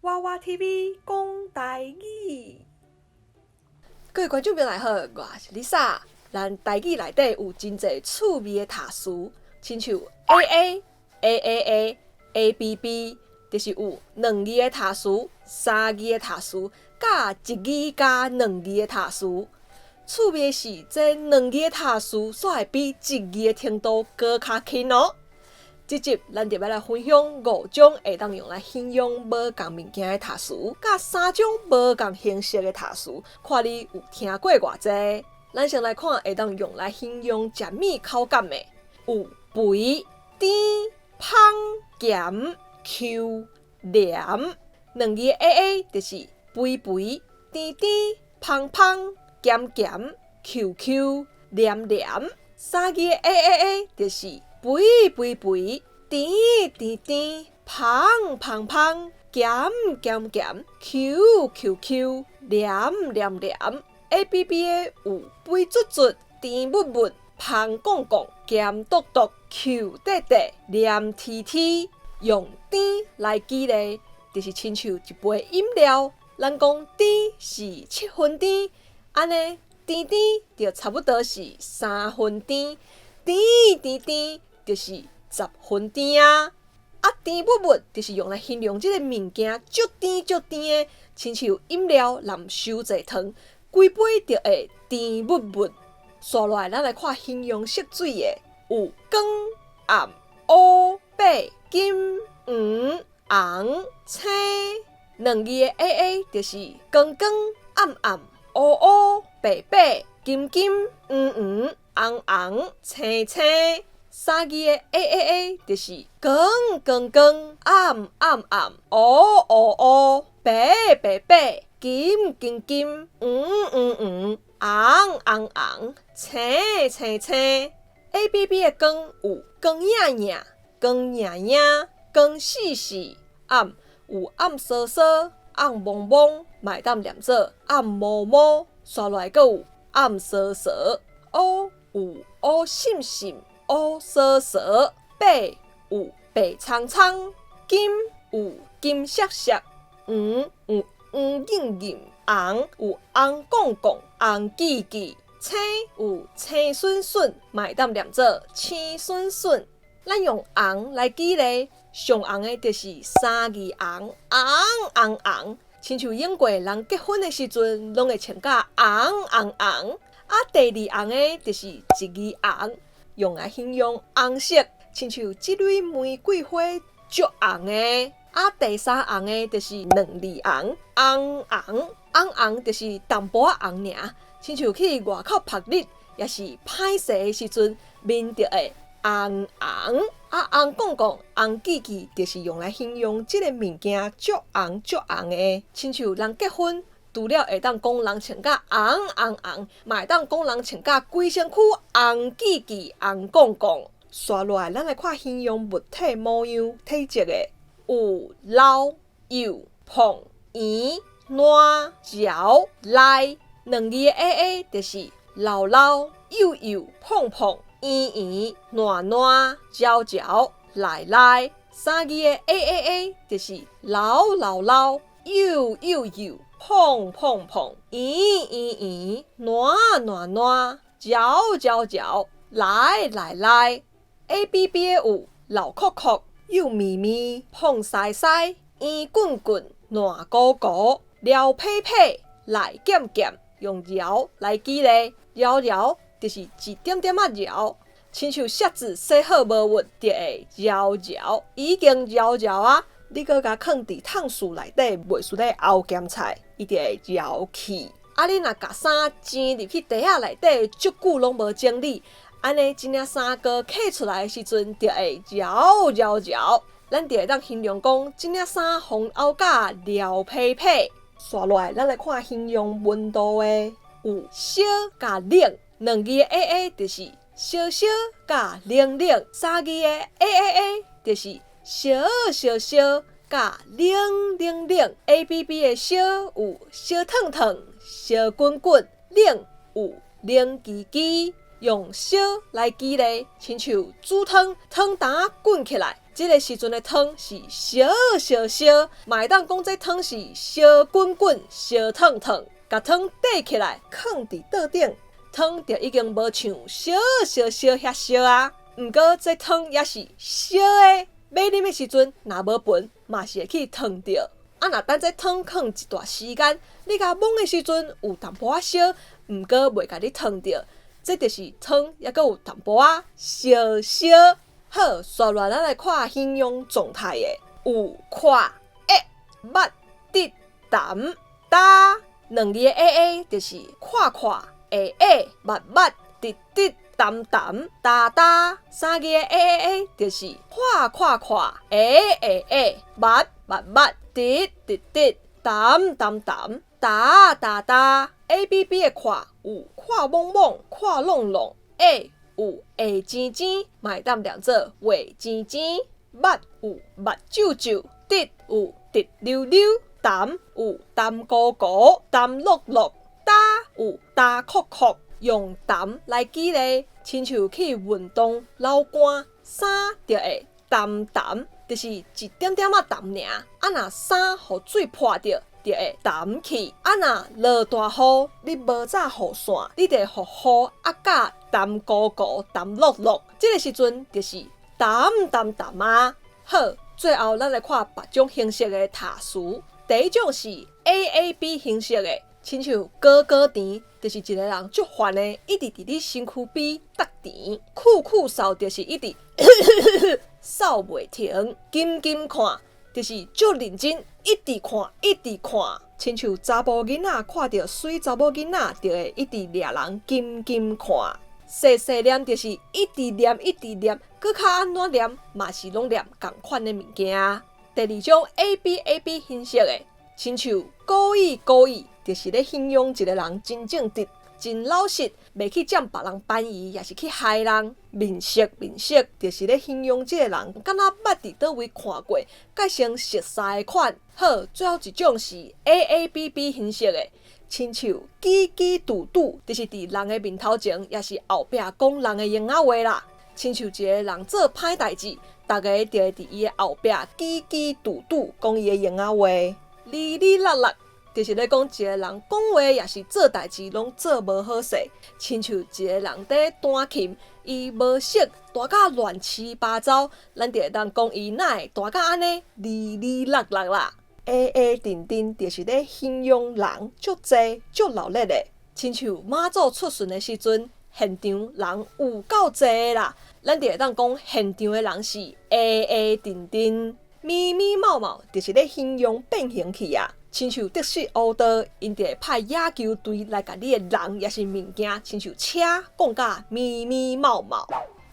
娃娃 TV 講台語。各位觀眾朋友好，我是 Lisa。咱台語內底有真濟趣味的讀詞，親像 A A A A A A B B，就是有兩字的讀詞、三字的讀詞，佮一字加兩字的讀詞。趣味的是，這兩字的讀詞煞會比一字的程度閣較輕哦。這集咱就欲來分享五種會當用來形容無仝物件的讀詞，佮三種無仝形式的讀詞，看你有聽過偌濟。咱先來看會當用來形容食物口感的，有肥、甜、芳、鹹、Q、黏。兩字的 A A 就是肥肥、甜甜、芳芳、鹹鹹、Q Q、黏黏。三字的 A A A 就是肥肥肥，甜甜甜，芳芳芳，鹹鹹鹹，Q Q Q，黏黏黏。A B B 的有肥卒卒、甜蜜蜜、芳貢貢、鹹篤篤、Q 塊塊、黏黐黐。用甜來舉例，就是親像一杯飲料，咱講甜是7分甜，按呢甜甜就差不多是3分甜，甜甜甜就是10分甜啊！啊，甜蜜蜜就是用來形容這个物件足甜足甜的，親像飲料淋傷濟糖，規杯就會甜蜜蜜。紲落來，咱來看形容色水的，有光、暗、烏、白、金、黃、紅、青。兩字的 A A 就是光光、暗暗、烏烏、白白、金金、黃黃、紅紅、青青。三字的 A A A 就是光光光、暗暗暗、烏烏烏、白白白、金金金、黃黃黃、紅紅紅、青青青。A B B 的光有光影影、光影影、光死死，暗有暗趖趖、暗濛濛，嘛會當念做暗毛毛。紲落來閣有暗趖趖，烏有烏滲滲、烏趖趖，白有白蒼蒼，金有金閃閃，黃有黃韌韌，紅有紅貢貢、紅記記，青有青筍筍，嘛會當念做青筍筍。咱用紅來舉例，上紅的就是三字紅，紅紅紅，親像永過人結婚的時陣，攏會穿甲紅紅紅。啊，第二紅的就是一字紅，用來形容紅色，親像這蕊玫瑰花足紅的。啊，第三紅的就是兩字紅，紅紅紅紅，就是淡薄仔紅爾，親像去外口曝日，抑是歹勢的時陣，面就會紅紅。啊，紅貢貢、紅記記，就是用來形容這个物件足紅足紅的，親像人結婚，除了會當講人穿甲紅紅紅，嘛會當講人穿甲規身軀紅記記、紅貢貢。紲落來，咱來看形容物體模樣、體積的，有老、幼、膨、圓、爛、嚼、來。兩字的 A A 就是老老、幼幼、膨膨、圓圓、爛爛、嚼嚼、來來。三字的 A A A 就是老老老、幼幼幼、膨膨膨、圓圓圓、爛爛爛、嚼嚼嚼、來來來。A B B 的有老闊闊、幼咪咪、膨師師、圓滾滾、爛糊糊、撩皮皮、來鹹鹹。用饒來舉例，饒饒就是一點點仔饒，親像錫子洗好無蘊，就會饒饒，已經饒饒啊！你閣共囥佇炕欶內底，袂輸咧熬鹹菜，伊就會饒去。啊，你若共衫糋入去袋仔內底，足久攏無整理，按呢這領衫閣揢出來的時陣，就會饒饒饒。咱就會當形容講，這領衫予人漚甲撩皮皮。紲落來，咱來看形容溫度的，有燒佮冷。兩字的 A A 就是燒燒佮冷冷，三字的 A A A 就是燒燒燒佮冷冷冷。A B B 的燒有燒燙燙、燒滾滾，冷有冷吱吱。用燒來舉例，親像煮湯，湯焦滾起來，這个時陣的湯是燒燒燒，嘛會當講這湯是燒滾滾、燒燙燙。共湯綴起來，囥佇桌頂，湯就已經無像燒燒燒遐燒啊。毋過這湯也是燒的，欲啉的時陣，若無盤，嘛是會去燙著。啊，若等這湯囥一段時間，你共摸的時陣有淡薄仔燒，毋過袂共你燙著，這就是湯猶閣有淡薄仔燒燒。好，紲落來咱來看形容狀態的，有看、會、捌、直、澹、焦。兩字的 A A 就是看看、會會、捌捌、直直、澹澹、焦焦。三字的 A A A 就是看看看、會會會、捌捌捌、直直直、澹澹澹、焦焦焦。A B B 的看有看懵懵、看挵挵，會有會青青，嘛會當念做會青青，捌有目睭睭，直有直溜溜。澹有澹糊糊、澹漉漉，焦有焦硞硞，用澹來舉例，親像去運動流汗，衫就會澹澹，就是一點點仔澹爾。啊，若衫予水潑著，就會澹去。啊，若落大雨，你無紮雨傘，你就會予雨壓甲澹糊糊、澹漉漉。這个時陣就是澹澹澹啊。好，最後咱來看別種形式的讀詞。第一種是 A A B 形式的，親像高高甜，就是一個人足煩的，一直佇你身軀邊觸甜；咳咳嗽就是一直嗽袂停；緊緊看，就是足認真，一直看，一直看。親像查埔囡仔看著媠查某囡仔，就會一直掠人緊緊看。細細念就是一直念，一直念，閣較按怎念，嘛是攏念仝款的物件。第二種 A B A B 形式的，親像故意故意，就是咧形容一個人真正直、真老實，袂去佔別人便宜，抑是去害人。面熟面熟，就是咧形容這個人敢若捌佇佗位看過，蓋成熟似的款。好，最後一種是 A A B B 形式的，親像嘰嘰嘟嘟，就是佇人的面頭前，抑是後壁講人的閒仔話啦。親像一個人做歹代誌，逐家就會佇伊的後壁嘰嘰嘟嘟講伊的閒仔話，離離落落，就是咧講一個人講話抑是做代誌攏做無好勢。親像一個人佇彈琴，伊無識彈甲亂七八糟，咱就會當講伊哪會彈甲按呢離離落落啦。矮矮陣陣，就是咧形容人足濟足鬧熱的，親像媽祖出巡的時陣，現場人有夠濟的啦，咱就會當講現場的人是矮矮陣陣、咪咪冒冒，就是咧形容變形去啊。親像德式烏道，𪜶就會派野球隊來共你的人抑是物件，親像車摃甲咪咪冒冒。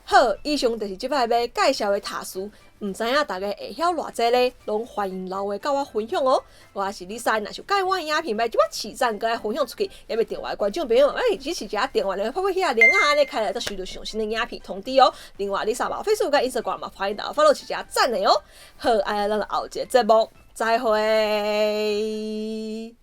好，以上就是這擺欲介紹的讀詞，毋知影大家會曉偌濟咧，攏歡迎留話佮我分享哦。我是 Lisa，若是佮意我的影片，欲這擺起讚，閣愛分享出去，也欲訂閱觀眾朋友，欸，支持一下訂閱咧，拍拍遐鈴仔，按呢開來就收到上新的影片通知哦。另外，Lisa 嘛 Facebook 佮 Instagram 嘛，歡迎大家 follow 一下讚的哦。好，按呢咱就後一個節目再會。